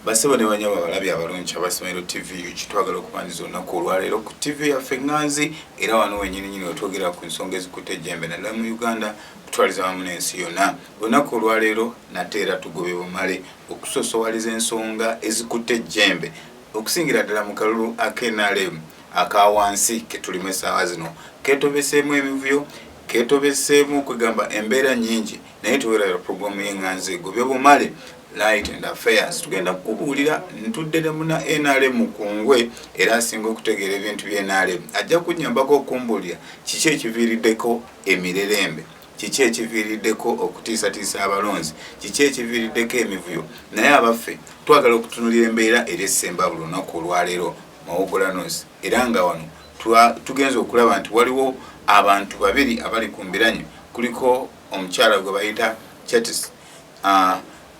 Basebo ne banyabo abalabi abalungi aba Smile TV UG, twagala okubaniriza olunaku olwaleero ku TV yaffe Ŋŋanzi, era wano wenyini nyini wetwogera ku nsonga ezikutte ejjembe naddala mu Uganda kutwaliza wamu n'ensi yonna. Olunaku olwaleero nate era tugobye bumale okusosowaliza ensonga ezikutte ejjembe okusingira ddala mu kalulu ak'NRM aka wansi ketulimu essaawa zino. Keetobeseemu emivuyo, keetobeseemu kwegamba embeera nnyingi, naye tuwerera pulogulaamu y'Eŋŋanzi egobye bumale Light and Affairs. Tugenda kukubuulira ntudde ne muna NRM kungwe era asinga okutegeera ebintu bya NRM, ajja kunnyambako okumbuulira kiki ekiviiriddeko emirerembe, kiki ekiviiriddeko okutiisatiisa abalonzi, kiki ekiviiriddeko emivuyo. Naye abaffe twagala okutunulira embeera eri essemba buli lunaku olwaleero Mawogola North, era nga wano tugenze okulaba nti waliwo abantu babiri abali ku mbiranye. Kuliko omukyala gwe bayita Chatis,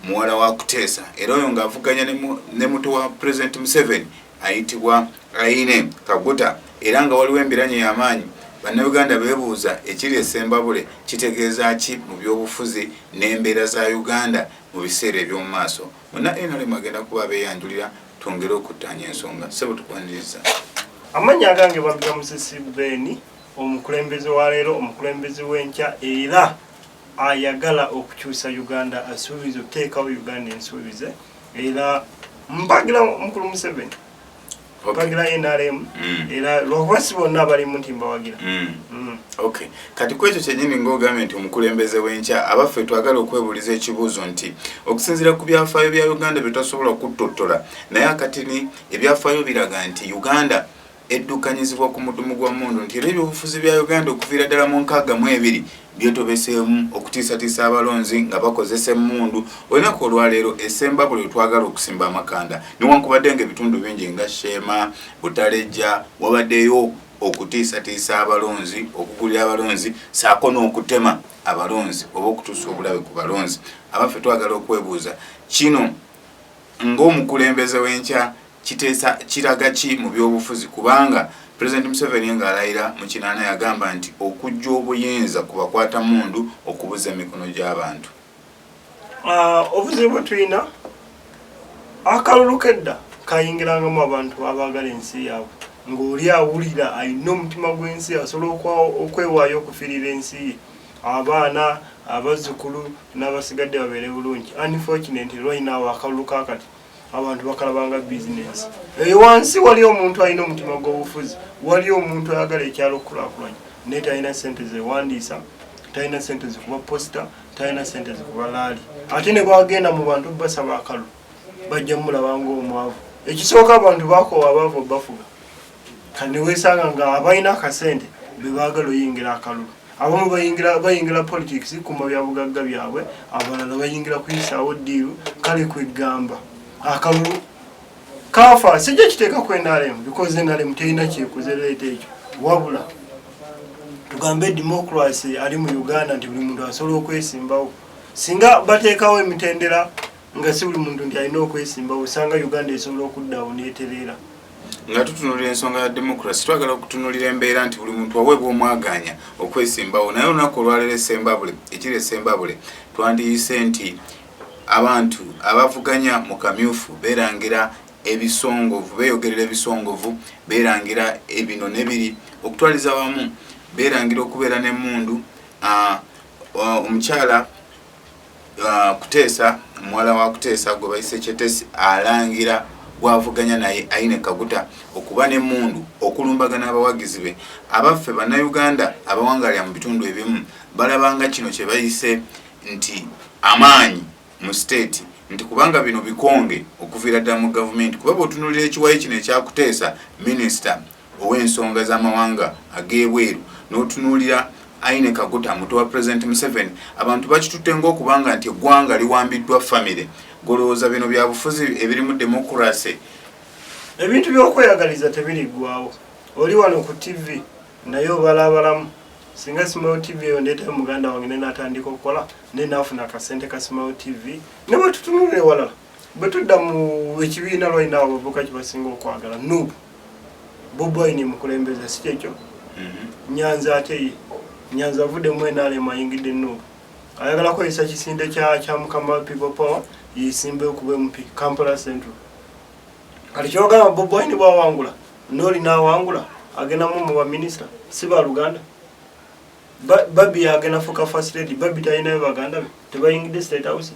muwala wa Kuteesa, era oyo ng'avuganya ne muto wa President Museveni ayitibwa Aine Kaguta, era nga waliwo embiranye y'amaanyi. Bannayuganda beebuuza ekiri esembabule kitegeeza ki mu byobufuzi n'embeera za Uganda mu biseera eby'omu maaso. Munna NRM agenda kuba abeeyanjulira twongere okuttaanya ensonga. Ssebo, tukwaniriza. Amannya agange bampita Musisi Beni, omukulembeze wa leero, omukulembeze w'enkya, era ayagala okukyusa Uganda, asuubiza okuteekawo Uganda ensuubize, era mpagira mukulu Museveni, mpagira NRM, era lwakuba si bonna abalimu nti mbawagira. Okay, kati ku ekyo kyennyini ng'ogambye nti omukulembeze w'enkya, abaffe twagala okwebuuliza ekibuuzo nti okusinziira ku byafaayo bya Uganda bye tasobola kuttottola, naye akatini ebyafaayo biraga nti Uganda eddukanyizibwa ku mudumu gwa mmundu, nti era ebyobufuzi bya Uganda okuviira ddala mu 62 byetobeseemu okutiisatiisa abalonzi nga bakozesa emmundu. Olunaku olwaleero esembabule wetwagala okusimba amakanda, newankubadde nga ebitundu bingi nga Sheema, Butalejja wabaddeyo okutiisatiisa abalonzi, okugulira abalonzi saako n'okutema abalonzi oba okutuusa obulabe ku balonzi, abaffe twagala okwebuuza kino ng'omukulembeze w'enkya kiteesa kiraga ki mu byobufuzi, kubanga Pulezidenti Museveni ng'alayira mu 80 yagamba nti okujja obuyinza ku bakwata mundu okubuza emikono gy'abantu. Obuzibu bwe tulina, akalulu kedda kayingirangamu abantu abaagala ensi yaabwe, ng'oli awulira alina omutima gw'ensi, asobola okwewaayo okufiirira ensi ye, abaana, abazzukulu n'abasigadde babeere bulungi. Unfortunately, lwalina akalulu kakati abantu bakalabanga bizinensi. Eyo wansi wali omuntu alina omutima gw'obufuzi, wali omuntu ayagala ekyalo okukulaakulanya, naye talina sente zewandiisa, talina sente zikuba poster, talina sente zikuba rally. Ate ne bwagenda mu bantu basaba akalulu, bajja mulaba ngaomwavu. Ekisooka, abantu bakoowa abaavu bafuga. Kati newesanga nga abalina akasente be baagala oyingira akalulu. Abamu bayingira politics kuma byabugagga byabwe, abalala bayingira kuyisaawo deal. Kale kwegamba akalulu kafa sijja kiteeka ku NRM because NRM terina kyekoze leeta ekyo, wabula tugambe democracy ali mu Uganda nti buli muntu asobola okwesimbawo. Singa bateekawo emitendera nga si buli muntu nti alina okwesimbawo, osanga Uganda esobola okuddawo netereera. Nga tutunulira ensonga ya democracy, twagala okutunulira embeera nti buli muntu aweebwa omwaganya okwesimbawo, naye olunaku olwaleero esembabule, ekiri esembabule twandiyise nti abantu abavuganya mu kamyufu beerangira ebisongovu, beeyogerera ebisongovu, beerangira ebino nebiri, okutwaliza wamu beerangira okubeera n'emmundu. Omukyala Kuteesa, muwala wa Kuteesa gwe bayise Kyetesi, alangira gwavuganya naye Aine Kaguta okuba n'emmundu okulumbagana abawagizi be. Abaffe Bannayuganda abawangalira mu bitundu ebimu balabanga kino kye bayise nti amaanyi mu state, nti kubanga bino bikonge okuviira ddala mu gavumenti, kuba bw'otunuulira ekiwayi kino ekyakuteesa minisita ow'ensonga z'amawanga ag'ebweru n'otunuulira Aine Kaguta muto wa President Museveni, abantu bakitutte ng'okubanga nti eggwanga liwambiddwa famire. Golowooza bino byabufuzi ebirimu democracy? Ebintu by'okweyagaliza tebiriggwawo. Oli wano ku TV naye obalaabalamu. Singa Smile TV eyo ndeetayo muganda wange ne natandika okukola, ne naafuna akasente ka Smile TV, ne bwe tutunulira ewalala, bwe tudda mu ekibiina lwalina abavubuka kye basinga okwagala, NUP, Bobi Wine mukulembeze, si kyekyo? Nyanza ate ye Nyanza avuddemu NRM, ayingidde NUP, ayagala kukozesa kisinde kya mukama People Power. Yesimbeyo kuba MP Kampala Central. Kati kyogamba Bobi Wine bwawangula noli nawangula agendamu mu baminisita si baluganda. Barbie agenda fuka first lady. Barbie talinayo baganda be tebayingidde State House.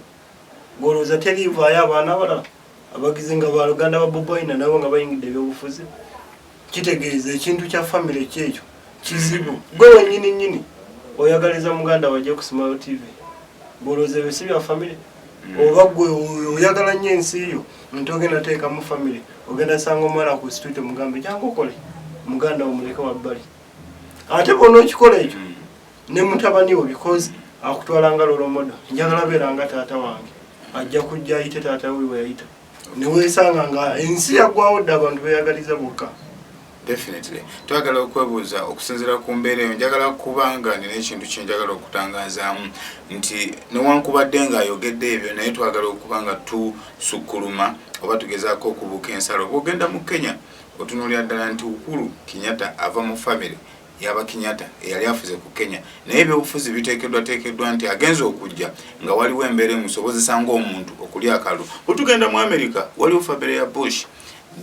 Golowooza terivaayo abaana abalala abagizi nga baluganda ba Bobi Wine nabo nga bayingidde ebyobufuzi? Kitegeeza ekintu kya family kyekyo kizibu. Gwe wenyini nyini oyagaliza muganda wajja ku Smile TV, golowooza ebyo si bya family? Oba gwe oyagala nnyo ensi yo nti ogenda teekamu family, ogenda sanga omwana ku street omugambe jangu okole, muganda wo muleke wabbali. Ate bwona okikola ekyo ne mutabani wo, because akutwala nga role model, njagala beera nga taata wange, ajja kujja ayite taata we weyayita, neweesanga nga ensi yaggwawo dda, abantu beeyagaliza bokka. Definitely. Twagala okwebuuza okusinziira ku mbeera eyo. Njagala kubanga nina ekintu kyenjagala okutangazaamu nti newankubadde ng'ayogedde ebyo, naye twagala okuba nga tusukkuluma oba tugezaako okubuuka ensalo. Bw'ogenda mu Kenya, otunuulira ddala nti Uhuru Kenyatta ava mu family yaba Kenyatta eyali afuze ku Kenya, naye ebyobufuzi biteekeddwateekeddwa nti agenza okujja nga waliwo embeera emusobozesa ng'omuntu okulya akalulu. Bwe tugenda mu America, waliwo family ya Bush,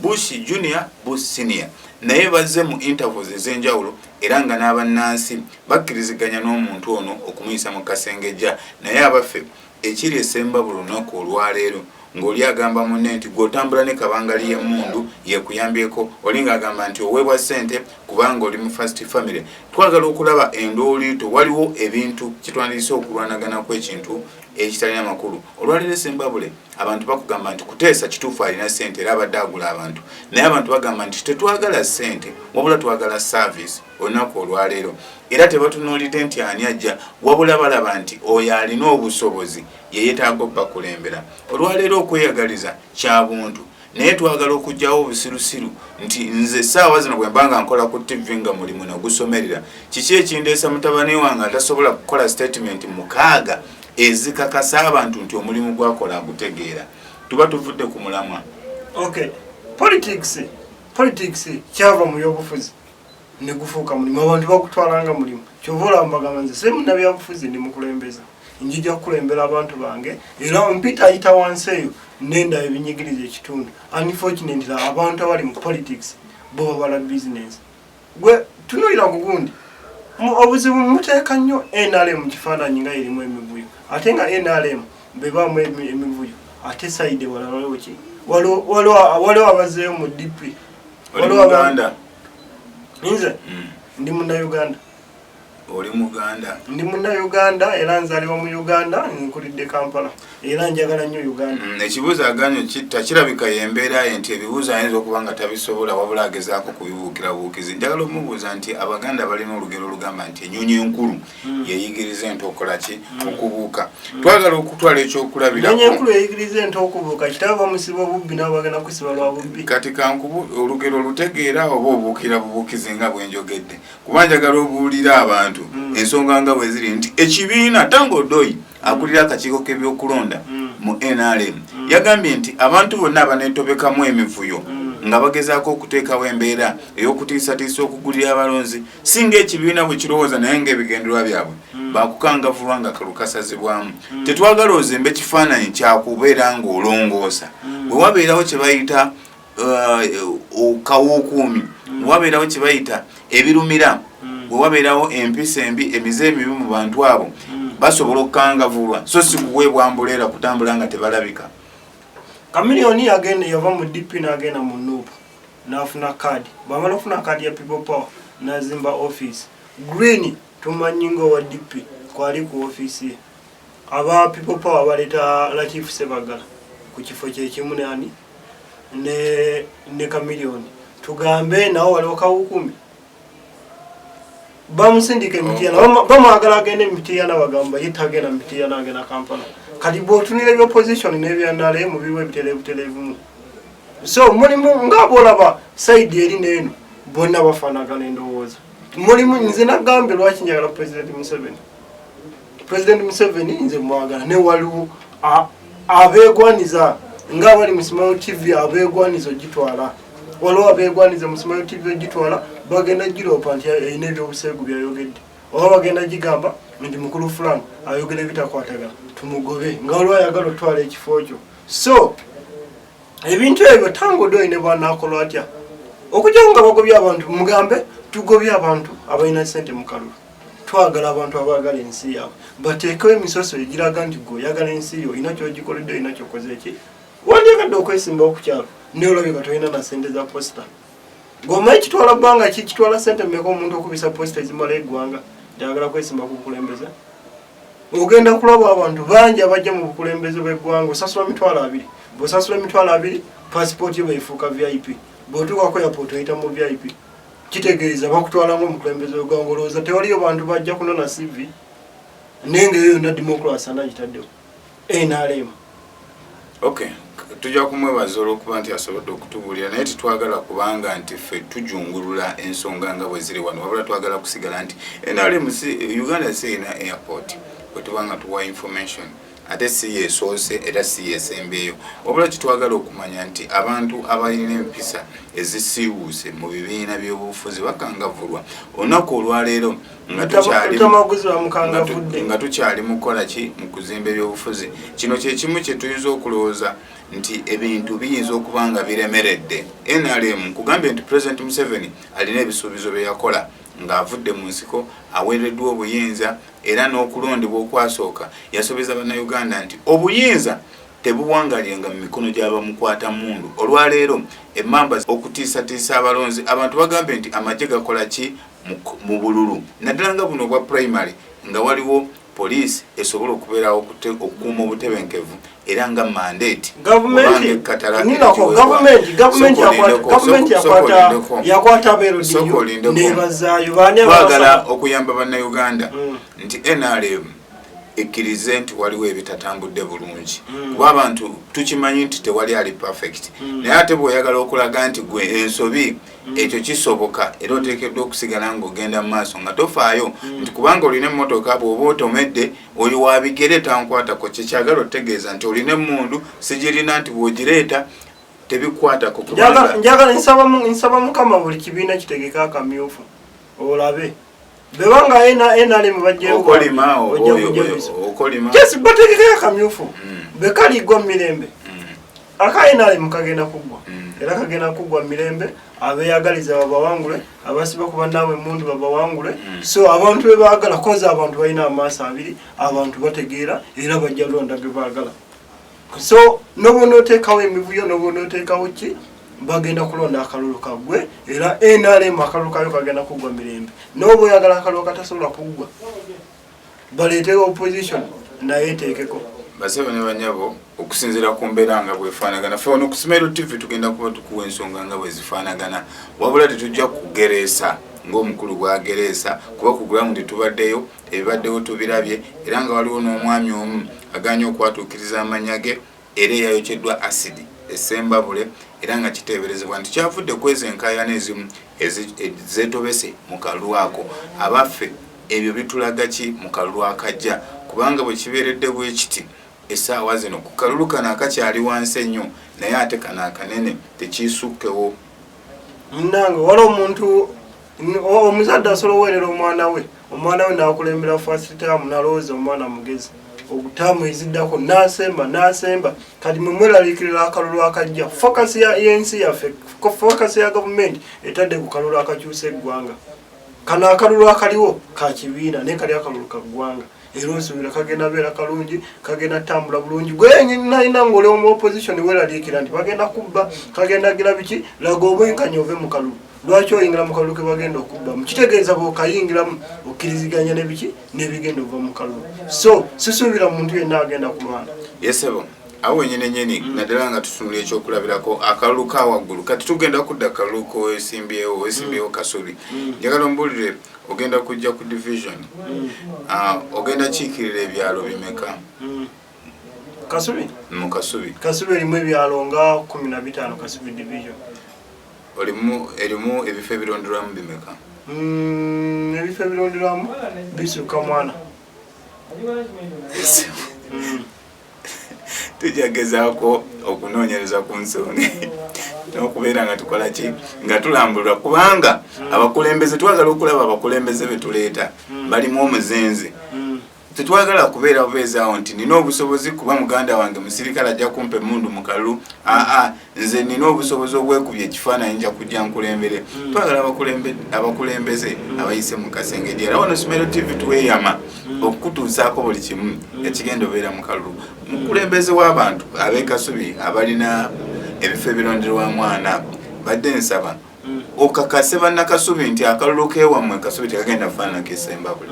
Bush Junior, Bush Senior, naye bazze mu intervals ez'enjawulo era nga n'abannansi bakkiriziganya n'omuntu ono okumuyisa mu kasengejja. Naye abaffe, ekiri esemba buli lunaku olwaleero ng'oli agamba munne nti gw'otambula ne kabangali y'emmundu yekuyambyeko, oli ng'agamba nti oweebwa ssente kubanga oli mu first family. Twagala okulaba endooliito, waliwo ebintu kitwandiyise okulwanagana kw'ekintu ekitalina makulu. Olwaleero Esembabule abantu bakugamba nti Kuteesa kituufu alina ssente era abadde agula abantu, naye abantu bagamba nti tetwagala ssente wabula twagala service olunaku olwaleero, era tebatunuulidde nti ani ajja, wabula balaba nti oyo alina obusobozi yeyeetaaga obbakulembera. Olwaleero okweyagaliza kya buntu, naye twagala okugyawo obusirusiru nti nze saawa zino bwe mba nga nkola ku TV nga mulimu nagusomerera, kiki ekindeesa mutabani wange atasobola kukola statement 6 ezikakasa abantu nti omulimu gwakola agutegeera? Tuba tuvudde ku mulamwa. Okay, politics kyava mu byobufuzi ne gufuuka mulimu, abantu bagutwalanga mulimu. Kyova olaba mbagamba nze si munnabyabufuzi, ndi mukulembeza, njija kukulembera abantu bange era mpita ayita wansi eyo nendaba ebinyigiriza ekitundu. Unfortunately, abantu abali mu politics bo babala business. Gwe tunuulira ku gundi, obuzibu muteeka nnyo NRM mu kifaananyi nga erimu emivuyo, ate nga NRM bebaamu emivuyo, ate side walala waliwo ki? Waliwo abazeeyo mu DP. Oli Waliwo Muganda? Nze ndi Munnayuganda. Oli Muganda? Ndi Munnayuganda era nzaalibwa mu Uganda, nkulidde Kampala era njagala nnyo Uganda. Ekibuuzo aganye kitta kirabika yembeera ye nti ebibuuzo ayinza okuba nga tabisobola, wabula agezaako kubibuukirabuukizi. Njagala omubuuza nti Abaganda balina olugero olugamba nti enyonyi enkulu yeyigiriza ente okola ki? Okubuuka. Twagala okutwala Enyonyi ekyokulabirako. enkulu eyigiriza ente okubuuka, kitaba bamusiba obubbi, nabo bagenda kusiba lwa bubbi. Kati kankubu olugero olutegeera oba obuukira bubuukizi nga bwenjogedde, kuba njagala obuulire abantu ensonga nga bwe ziri nti ekibiina Tanga Odoi akulira akakiiko k'ebyokulonda mu NRM yagambye nti abantu bonna abaneetobekamu emivuyo nga bagezaako okuteekawo embeera ey'okutiisatiisa okugulira abalonzi singa ekibiina bwe kirowooza, naye ng'ebigendererwa byabwe bakukangavulwa nga kalukasazibwamu. Tetwagala ozimbe kifaananyi kyakubeera ng'olongoosa. Bwe wabeerawo kye bayita kawukuumi, bwe wabeerawo kye bayita ebirumira, bwe wabeerawo empisa embi, emize emibi mu bantu abo, basobola okukangavulwa, so si kuweebwa mbuleera kutambula nga tebalabika. Chameleone yagenda, yava mu DP n'agenda mu NUP n'afuna kaadi. Bwamala okufuna kaadi ya People Power n'azimba office green, tumanyi nga owa DP kwali ku office ye. Aba People Power baleeta Latif Sebagala ku kifo kyekimu nani ne Chameleone, tugambe nawo waliwo kawukumi bamusindika emitiyana, bamwagala agende emitiyana, bagamba ye tagenda mitiyana, agenda Kampala. Kati bw'otunira ebyopposition n'ebya NRM biriwo ebitereevutereevumu, so mulimu nga bwolaba side eri neeno bonna bafaanagana endowooza. Mulimu nze nagambye lwaki njagala President Museveni. President Museveni nze mwagala, ne waliwo abeegwaniza ng'abali mu Smile TV, abeegwaniza ogitwala. Waliwo abeegwaniza mu Smile TV ogitwala, bagenda giroopa nti erina ebyobuseegu byayogedde, oba bagenda gigamba nti mukulu fulani ayogera ebitakwatagana, tumugobe, nga waliwo ayagala otwala ekifo kyo. So ebintu ebyo Tanga Odoi ne bwanakola atya, okujjako nga bagobye abantu, mugambe tugobye abantu abalina sente mu kalulu, twagala abantu abaagala ensi yaabwe, bateekewo emisoso egiraga nti gwe oyagala ensi yo, olina kyogikoledde, olina kyokoze ki. Wandyagadde okwesimbawo ku kyalo naye olabika tolina na sente za poster. Gwomanyi kitwala bbanga ki, kitwala sente mmeka omuntu okubisa poster ezimala eggwanga njagala kwesimba ku bukulembeze? Ogenda kulaba abantu bangi abajja mu bukulembeze bw'eggwanga, osasula 20,000. Bw'osasula 20,000, pasipooti yo bweyifuuka VIP. Bw'otuukako airport oyita mu VIP, kitegeeza bakutwala ngaomukulembeze w'eggwanga. Olowooza tewaliyo bantu bajja kunona CV? Naye nga eyo yonna democracy anagitaddewo NRM. Okay, tujja kumwebaza olwokuba nti asobodde okutubuulira, naye tetwagala kubanga nti ffe tujungulula ensonga nga bwe ziri wano, wabula twagala kusigala nti NRM si Uganda si erina airport bwe tuba nga tuwa information, ate si yesoose era si yesembeeyo. Wabula kitwagala okumanya nti abantu abalina empisa ezisiiwuuse mu bibiina by'obufuzi bakangavulwa olunaku olwaleero nga tukyali Lutamaguzi bamukangavudde. Nga tukyali mu kukola ki, mu kuzimba ebyobufuzi. Kino kyekimu kye tuyinza okulowooza nti ebintu biyinza okuba nga biremeredde NRM. Nkugambye nti President Museveni alina ebisuubizo bye yakola ng'avudde mu nsiko, aweereddwa obuyinza era n'okulondebwa okwasooka. Yasuubiza Bannayuganda nti obuyinza tebuwangalyenga mu mikono gy'abamukwata mundu. Olwaleero emmamba okutiisatiisa abalonzi, abantu bagambye nti amagye gakola ki mu bululu, naddala nga buno obwa primary, nga waliwo poliisi esobola okubeerawo okukuuma obutebenkevu era nga mandate. Gavumenti yakwata aba LDU nebazaayo. Twagala okuyamba Bannayuganda nti NRM ekkirize nti waliwo ebitatambudde bulungi, kuba abantu tukimanyi nti tewali ali perfect. Naye ate bw'oyagala okulaga nti gwe ensobi, ekyo kisoboka, era oteekeddwa okusigala ng'ogenda mu maaso nga tofaayo nti kubanga olina emmotoka, bw'oba otomedde oli wa bigere tankwatako. Kyekyagala otegeeza nti olina emmundu, sigirina, nti bw'ogireeta tebikwatako. Njagala nsaba Mukama buli kibiina kitegeka akamyufu olabe bebanga NRM bajjeyo bategekayo akamyufu bekaligwa mu mirembe. Aka NRM kagenda kuggwa, era kagenda kuggwa mu mirembe. Abeyagaliza babawangule, abasiba ku bannaabwe emundu babawangule. So abantu bebaagala koza, abantu balina amaaso abiri, abantu bategeera era bajja londa be baagala. So noba oteekawo emivuyo, noba oteekawo ki, bagenda kulonda akalulu kaggwe, era NRM akalulu kayo kagenda kuggwa mirembe. Noba oyagala akalulu katasobola kuggwa, baleetewo opposition naye eteekeko. Basebo ne banyabo, okusinziira ku mbeera nga bwefaanagana, fe wano ku Smile TV tugenda kuba tukuwa ensonga nga bwe zifaanagana, wabula tetujja kugereesa ng'omukulu bw'agereesa, kuba ku ground tubaddeyo, ebibaddewo tubirabye, era nga waliwo n'omwami omu aganye okwatuukiriza amanya ge era eyayokyeddwa asidi esembabule, era nga kiteeberezebwa nti kyavudde kweza enkaayana ezimu zetobese mu kalulu ako. Abaffe, ebyo bitulaga ki mu kalulu akajja? Kubanga bwe kibeeredde bwe kiti essaawa zino ku kalulu kano akakyali wansi ennyo, naye ate kano akanene tekiisukkewo. Munange, wali omuntu omuzadde asobola oweerera omwana we, omwana we nakulembera first term, nalowooza omwana mugezi, ogutaamu eziddako nasemba nasemba. Kati mwemweraliikirira akalulu akajja. Focus y'ensi yaffe, focus ya gavumenti etadde ku kalulu akakyusa eggwanga. Kano akalulu akaliwo ka kibiina, naye kali akalulu ka ggwanga, era osuubira kagenda beera kalungi, kagenda tambula bulungi. Gwenalina ngaoli omu opposition weraliikira nti bagenda kubba, kagenda gira biki, laga obwenkanya ove mu kalulu. Lwaki oyingira mu kalulu ke bagenda okubbamu? Kitegeeza bwokayingiramu okkiriziganya nebiki nebigenda ova mu kalulu. So sisuubira muntu yenna agenda kulwana. Yesebo, awo wenyini nyini, naddala nga tutunula ekyokulabirako akalulu ka waggulu. Kati tugenda kudda akalulu kowesimbyewo, wesimbyewo Kasubi. Njagala ombuulire, ogenda kujja ku division, ogenda kiikirira ebyalo bimeka? Kasubi? Mu Kasubi. Kasubi erimu ebyalo nga 15, Kasubi Division. Olimu, erimu ebifo ebironderwamu bimeka? Ebifo ebironderwamu bisukka mwana. Tujagezaako okunoonyereza ku nsonga n'okubeera nga tukola ki, nga tulambulula, kubanga abakulembeze twagala okulaba abakulembeze betuleeta balimu omuzinzi. Tetwagala kubeera bubeezaawo nti nina obusobozi kuba muganda wange musirikale ajja kumpa emundu mu kalulu. Aa, nze nina obusobozi obwekubya ekifaananyi, nja kujja nkulembere. Twagala abakulembeze abayise mu kasengejje. Era wano Smile TV tweyama okukutuusaako buli kimu ekigenda obeera mu kalulu. Mukulembeze w'abantu ab'e Kasubi abalina ebifo ebironderwa mwana, badde nsaba okakase bannakasubi nti akalulu kewammwe Kasubi tekagenda kufaanana kesembabule.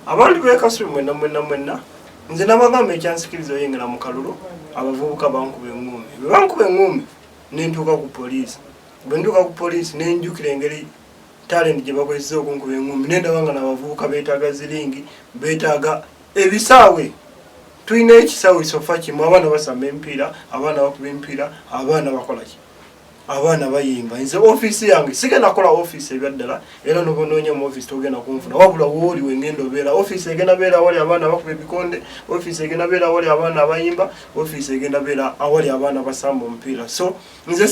Abantu b'e Kasubi mwenna mwenna mwenna, nze nabagamba ekyansikiriza oyingira mu kalulu, abavubuka bankuba eŋŋumi. Bwe bankuba eŋŋumi, nentuuka ku poliisi. Bwe ntuuka ku poliisi, nenjukira engeri talent gye bakozesa okunkuba eŋŋumi, nendaba nga nabavubuka beetaaga ziringi, beetaaga ebisaawe. Tulina ekisaawe so far kimu. Abaana basamba emipiira, abaana bakuba emipiira, abaana bakolaki, abaana bayimba. Nze ofiisi yange sigenda kukola ofiisi ebyaddala, era nobonoonya mu ofiisi togenda kunfuna, wabula wooli wengenda obeera. Ofiisi egenda beera awali abaana bakuba ebikonde, ofiisi egenda beera awali abaana abayimba, ofiisi egenda beera awali abaana basamba omupiira. So nze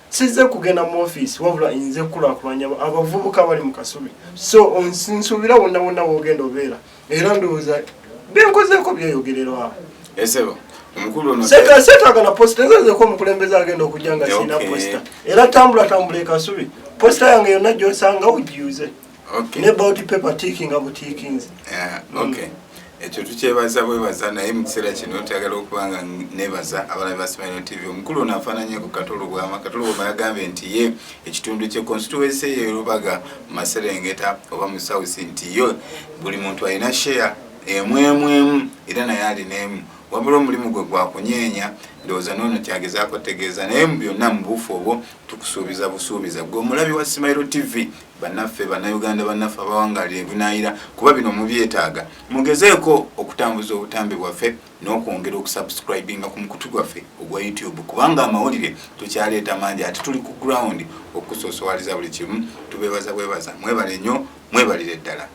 size kugenda mu ofiisi, wabula nze kukulaakulanya abavubuka bali mu Kasubi. So nsuubira wonna wonna wogenda obeera, era ndowooza byenkozeeko byeyogererwa. Esebo omukulu ono. Seetaaga na poster. Nze nzeko omukulembeze agenda okujja nga sirina poster. Era tambula tambula e Kasubi, poster yange yonna gyosanga ogiyuze ne ballot paper tickinga butickinze. Yeah, okay, ekyo tukyebaza bwebaza. Naye mu kiseera kino twagala okuba nga nebaza abalabi ba Smile TV. Omukulu ono afaananyeko Katolo Bwama. Katolo Bwama yagambye nti ye ekitundu kye constituency ye Lubaga mu maserengeta oba mu south, nti yo buli muntu alina share emu emu emu, era naye alina emu, wabula omulimu gwe gwakunyeenya. Ndowooza noono kyagezaako tegeeza. Naye mu byonna, mu buufu obwo, tukusuubiza busuubiza gwe omulabi wa Smile TV, bannaffe Bannayuganda, bannaffe abawangalira ebunaayira, kuba bino mubyetaaga, mugezeeko okutambuza obutambi bwaffe n'okwongera okusubscribinga ku mukutu gwaffe ogwa YouTube, kubanga amawulire tukyaleeta mangi, ate tuli ku ground okusoosowaliza buli kimu. Tubeebaza bwebaza, mwebale nnyo, mwebalire ddala.